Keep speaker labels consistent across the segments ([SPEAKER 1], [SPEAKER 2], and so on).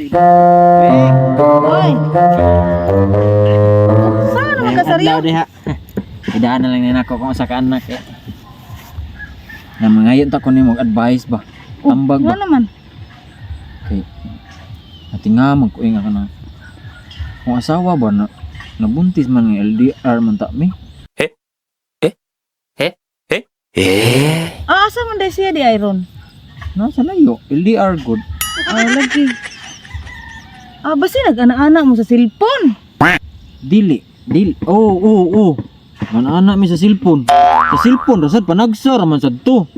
[SPEAKER 1] Oy. Saan naman ka, Saryo?
[SPEAKER 2] Adlaw diha. Idaan na lang ni nako kung usa ka anak eh. Na mangayon ta ko nimo og advice ba.
[SPEAKER 1] Oh,
[SPEAKER 2] Tambag ba.
[SPEAKER 1] nga naman.
[SPEAKER 2] Kay ati nga magkuing ka na. Kung asawa ba na nabuntis man nga LDR man ta mi.
[SPEAKER 1] Ah, asa man dai siya di Iron?
[SPEAKER 2] Nasa layo LDR good.
[SPEAKER 1] Ah, lagi. Ah, basi nag-ana-ana mo sa cellphone.
[SPEAKER 2] Dili, dili. Oh. Manana mi sa cellphone. Sa cellphone rasad panagsara man sad to.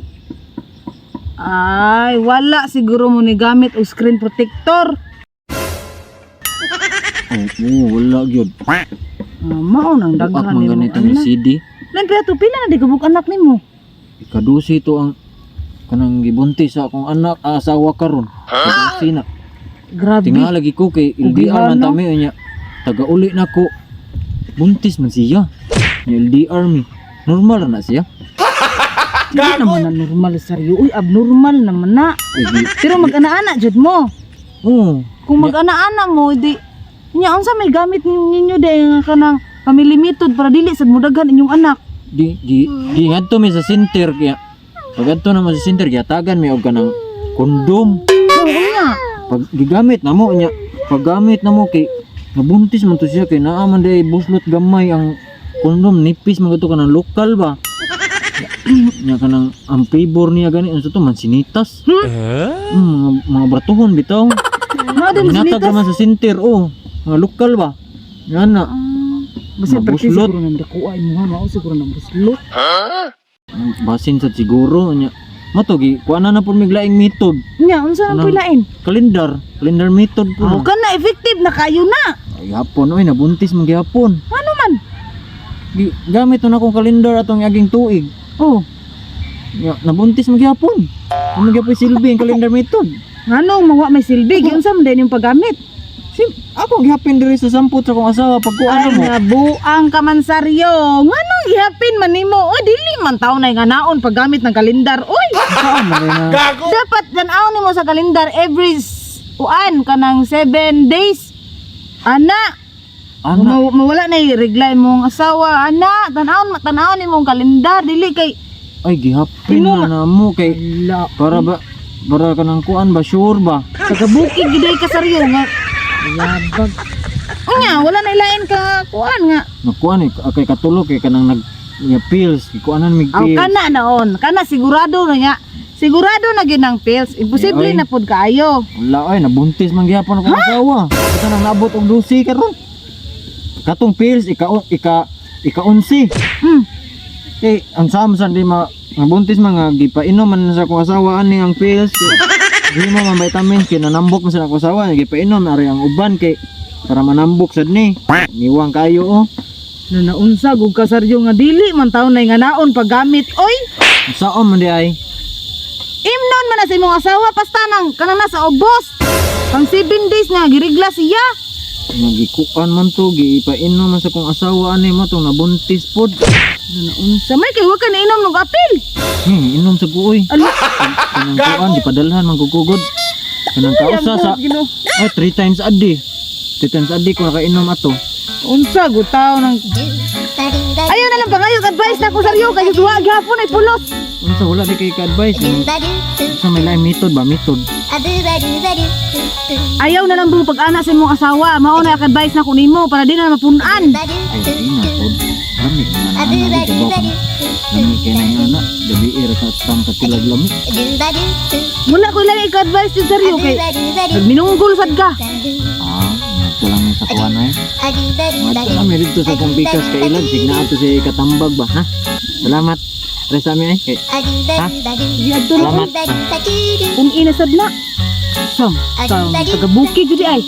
[SPEAKER 1] Ay, wala siguro mo ni gamit og screen protector.
[SPEAKER 2] Oh, wala gyud.
[SPEAKER 1] Ah, mao nang
[SPEAKER 2] Buak
[SPEAKER 1] daghan
[SPEAKER 2] man
[SPEAKER 1] nimo.
[SPEAKER 2] ganito ni
[SPEAKER 1] anak.
[SPEAKER 2] CD.
[SPEAKER 1] Lan pero to pila na di kabuk anak nimo.
[SPEAKER 2] Ikadusi to ang kanang gibuntis sa akong anak asawa karon. Ikadusi na.
[SPEAKER 1] Grabe.
[SPEAKER 2] Tinga lagi ko kay LDR man
[SPEAKER 1] Ugihan, no?
[SPEAKER 2] tami unya. Taga-uli na ko. Buntis man siya. Nya LDR mi. Normal ra na siya.
[SPEAKER 1] Hindi naman na normal, Saryo. Uy, abnormal naman na.
[SPEAKER 2] Eh,
[SPEAKER 1] Pero mag-ana-ana jud mo.
[SPEAKER 2] Oo.
[SPEAKER 1] Kung mag-ana-ana mo, di nya unsa may gamit ninyo day nga kanang family method para dili sad mo daghan inyong anak.
[SPEAKER 2] Di di di ngadto mi sa center kaya pag adto naman sa center gihatagan mi og kanang kondom.
[SPEAKER 1] Oo nga.
[SPEAKER 2] Pag gigamit na mo nya, paggamit na mo kay nabuntis man to siya kay naa man day buslot gamay ang kondom, nipis man to kanang lokal ba. Nya kanang ang favor niya gani unsa to man sinitas. Mga bratuhon bitaw.
[SPEAKER 1] Mao din
[SPEAKER 2] Hinatag
[SPEAKER 1] sinitas.
[SPEAKER 2] naman sa center, oh. Mga lokal ba? Nga na.
[SPEAKER 1] Ah, basta perti
[SPEAKER 2] Mabuslot.
[SPEAKER 1] siguro nang dakuha imo ha, mao siguro nang buslot.
[SPEAKER 2] Basin sa siguro nya. Matogi, kuha na na po miglaing method.
[SPEAKER 1] Nya unsa nang
[SPEAKER 2] Anong-
[SPEAKER 1] pilain?
[SPEAKER 2] Kalendar, kalendar method po.
[SPEAKER 1] Oh, kana effective na kayo na.
[SPEAKER 2] Ay, hapon, oy, nabuntis man gihapon.
[SPEAKER 1] Ano man?
[SPEAKER 2] Gamit na akong kalendar atong aging tuig.
[SPEAKER 1] Oh,
[SPEAKER 2] Ya, nabuntis man gihapon. Ano gyapon silbi ang kalendar method?
[SPEAKER 1] nganong mawa may silbi, giunsa man din yung paggamit?
[SPEAKER 2] Sim, ako gihapin diri sa sampot sa akong asawa pag kuha
[SPEAKER 1] Ay,
[SPEAKER 2] mo.
[SPEAKER 1] nabuang ka man, Saryo. Nganong ihapin man nimo? Oy, dili man taon na nga naon paggamit ng kalendar. Oy,
[SPEAKER 2] Saan man na?
[SPEAKER 1] dapat tan-aw nimo sa kalendar every uan kanang 7 days. Ana,
[SPEAKER 2] Ana,
[SPEAKER 1] mawala na yung regla imong asawa. Ana, tan-aw tan-aw nimo ang kalendar dili kay
[SPEAKER 2] ay gihapin
[SPEAKER 1] Imo
[SPEAKER 2] na namo kay
[SPEAKER 1] ala.
[SPEAKER 2] para ba para kanang kuan ba sure ba?
[SPEAKER 1] Taga-bukid gid ay ka, Saryo nga. Yabag. Unya, wala na ilain ka kuan nga.
[SPEAKER 2] Nakuan eh kay katulo kay kanang nag nga pills, gikuanan mig
[SPEAKER 1] Aw
[SPEAKER 2] pills.
[SPEAKER 1] kana naon, kana sigurado na nga. Sigurado na gyud ang pills. Imposible
[SPEAKER 2] Eh, oy.
[SPEAKER 1] na pud kaayo.
[SPEAKER 2] Wala ay nabuntis man gihapon akong asawa. Ito nang naabot og 12 karon. Katong pills ika ika ika 11. Eh, ang samsan di ma nabuntis man nga gipainom man sa akong asawa ani ang pills. Kay, di mo man vitamins kay nanambok man sa akong asawa gipainom ari ang uban kay para manambok sad ni. Niwang kayo oh.
[SPEAKER 1] Na naunsa gug ka, Saryo, nga dili man taon na nga naon paggamit. Oy,
[SPEAKER 2] Saon man di ay?
[SPEAKER 1] imnon man na sa imong asawa pasta nang kanang nasa ubos. Pang 7 days nga girigla siya.
[SPEAKER 2] Nga gikuan man to gipainom man sa akong asawa ani mo tong nabuntis pod.
[SPEAKER 1] Na naunsa may kay wa ka nainom og apil.
[SPEAKER 2] Inom sa guoy.
[SPEAKER 1] Ala,
[SPEAKER 2] Kanang kuan gipadalhan man gugugod. Kanang kausa sa
[SPEAKER 1] Ginoo.
[SPEAKER 2] ay 3 times a day. 3 times a day ko nakainom ato.
[SPEAKER 1] Unsa gud taon nang Ayaw na lang pa ngayon advice na ko, Saryo, kay duwa gihapon ay pulos.
[SPEAKER 2] Unsa wala di kay ka-advice. Unsa may laing method ba method?
[SPEAKER 1] Ayaw na lang buong pag-ana sa imong asawa. Mao na ang advice na ko nimo para di na mapunan.
[SPEAKER 2] Ay di na pod. Lami na na ana di ka ba lami kay na yung ana. Gabi ra ka tam katilag lami.
[SPEAKER 1] Wala ko lang i-advice din, Saryo, kay nagminunggol sad ka.
[SPEAKER 2] Ah, ngadto lang sa kuan ay. Ngadto lang mi dito sa kong pikas kay ilag signa ato si katambag ba ha. Salamat. Resa mi ay. Kay, ha?
[SPEAKER 1] Giadto ra
[SPEAKER 2] Salamat.
[SPEAKER 1] kung ina sad na. Sam, taga bukid jud ay.